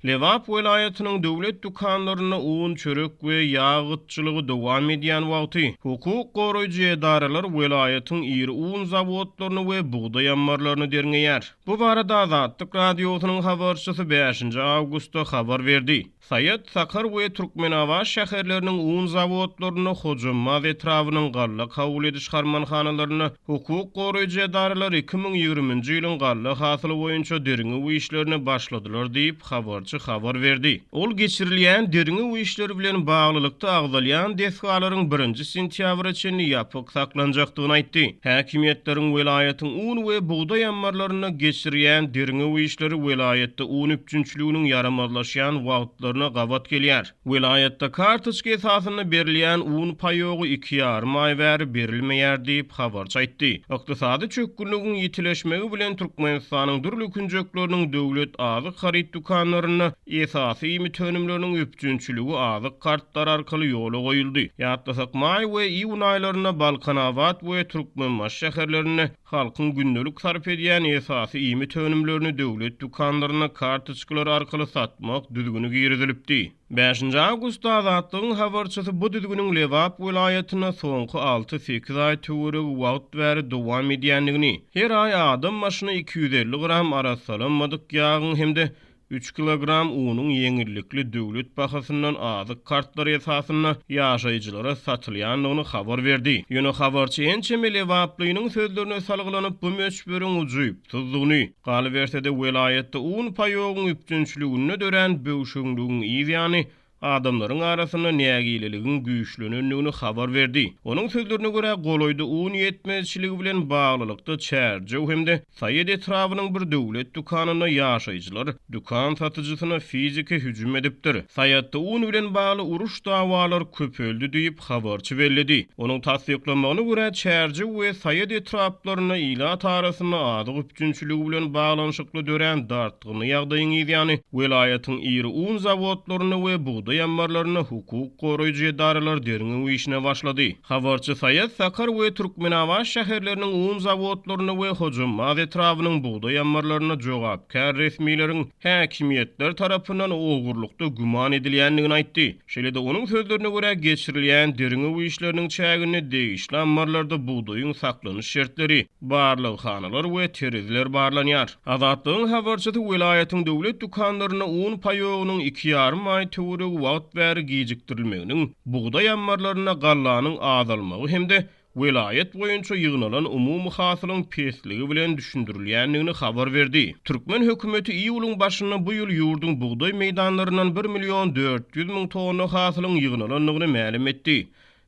Lebap welaýatynyň döwlet dükanlarynda un, çörek we ýag gytçylygy dowam edýän wagty, hukuk goraýjy edaralar welaýatyň iri un zawodlaryny we bugdaý ammarlaryny derňeýär. Bu barada Azatlyk Radiosynyň habarçysy bäşinji awgustda habar berdi. Saýat, Sakar we Türkmenabat şäherleriniň un zawodlarynda, Hojambaz etrabynyň galla kabul ediş harmanhanalarynda hukuk goraýjy edaralar 2020-nji ýylyň galla hasyly boýunça derňew işlerine başladylar diýip, habarçy habar berdi. Ol geçirilýän derňew işleri bilen baglylykda agzalýan desgalaryň birinji sentýabra çenli ýapyk saklanjakdygyny aýtdy. Häkimiýetleriň welaýatyň un we bugdaý ammarlarynda geçirýän derňew işleri welaýatda un üpjünçiliginiň ýaramazlaşýan wagtlaryna gabat gelýär. Welaýatda kartoçka esasynda berilýän un paýogy iki ýarym aý bäri berilmeýär diýip, habarçy aýtdy. Ykdysady çökgünligiň ýitileşmegi bilen Türkmenistanyň dürli künjekleriniň döwlet azyk haryt dükanlarynda Esasy iýmit önümleriniň üpjünçiligi azyk kartlary arkaly ýola goýuldy. Ýatlasak, maý we iýun aýlarynda Balkanabat we Türkmenbaşy şäherlerinde halkyň gündelik sarp edýän esasy iýmit önümlerini döwlet dükanlarynda kartoçkalar arkaly satmak düzgüni girizilipdi. Bäşinji awgustda Azatlygyň habarçysy bu düzgüniň Lebap welaýatynda soňky alty-sekiz aý töweregi wagt bäri dowam edýändigini, her aý adam başyna 250 gram arassalanmadyk ýagyň hem-de Üç kilogram unuň ýeňillikli döwlet bahasyndan azyk kartlary esasynda ýaşaýjylara satylýandygyny habar berdi. Ýöne habarçy ençeme lebaplynyň sözlerine salgylanyp, bu möçberiň ujypsyzdygyny, galyberse-de, welaýatda un paýogyň üpjünçiliginde dörän böwşeňligiň yz ýany adamlaryň arasynda nägileligiň güýçlenendigini habar berdi. Onuň sözlerine görä, golaýda un ýetmezçiligi bilen baglylykda Çärjew hem-de Saýat etrabynyň bir döwlet dükanynda ýaşaýjylar dükan satyjysyna fiziki hüjüm edipdir. Saýatda un bilen bagly uruş-dawalar köpeldi diýip, habarçy belledi. Onuň tassyklamagyna görä, Çärjew we Saýat etraplarynda ilat arasynda azyk üpjünçiligi bilen baglanyşykly dörän dartgynly ýagdaýyň yzýany, welaýatyň iri un zawodlarynda we bugdaý ammarlarynda hukuk goraýjy edaralar derňew işine başlady. Habarçy Saýat, Sakar we Türkmenabat şäherleriniň un zawodlarynda we Hojambaz etrabynyň bugdaý ammarlarynda jogapkär resmileriň häkimiýetler tarapyndan ogurlykda güman edilýändigini aýtdy. Şeýle-de, onuň sözlerine görä, geçirilýän derňew işleriniň çäginde degişli ammarlarda bugdaýyň saklanyş şertleri, barlaghanalar we tereziler barlanýar. Azatlygyň habarçysy welaýatyň döwlet dükanlarynda un paýogynyň iki ýarym aý töweregi wagt bäri gijikdirilmeginiň bugdaý ammarlarynda gallanyň azalmagy hem-de welaýat boýunça ýygnalan umumy hasylyň pesligi bilen düşündirilýändigini habar berdi. Türkmen hökümeti iýulyň başynda bu ýyl ýurduň bugdaý meýdanlaryndan bir million 400 müň tonna hasylyň ýygnalandygyny mälim etdi.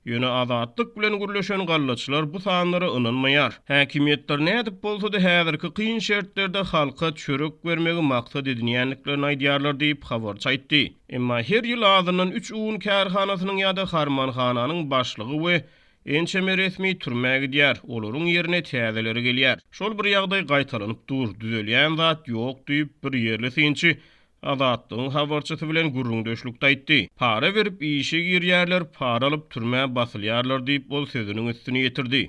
Ýöne Azatlyk bilen gürleşen gallaçylar bu sanlara ynanmaýar. Häkimiýetler nädip bolsa-da häzirki kyn şertlerde halka çörek bermegi maksat edinýändiklerini aýdýarlar diýip, habarçy aýtdy. Emma her ýyl azyndan üç un kärhanasynyň ýa-da harmanhananyň başlygy we ençeme resmi türmä gidýär, olaryň ýerine täzeleri gelýär. Şol bir ýagdaý gaýtalanyp dur, düzelýän zat ýok diýip, bir ýerli synçy Azatlygyň habarçysy bilen gürrüňdeşlikde aýtdy. Para berip işe girýärler, para alyp türmä basylýarlar diýip, ol sözüniň üstüni ýetirdi.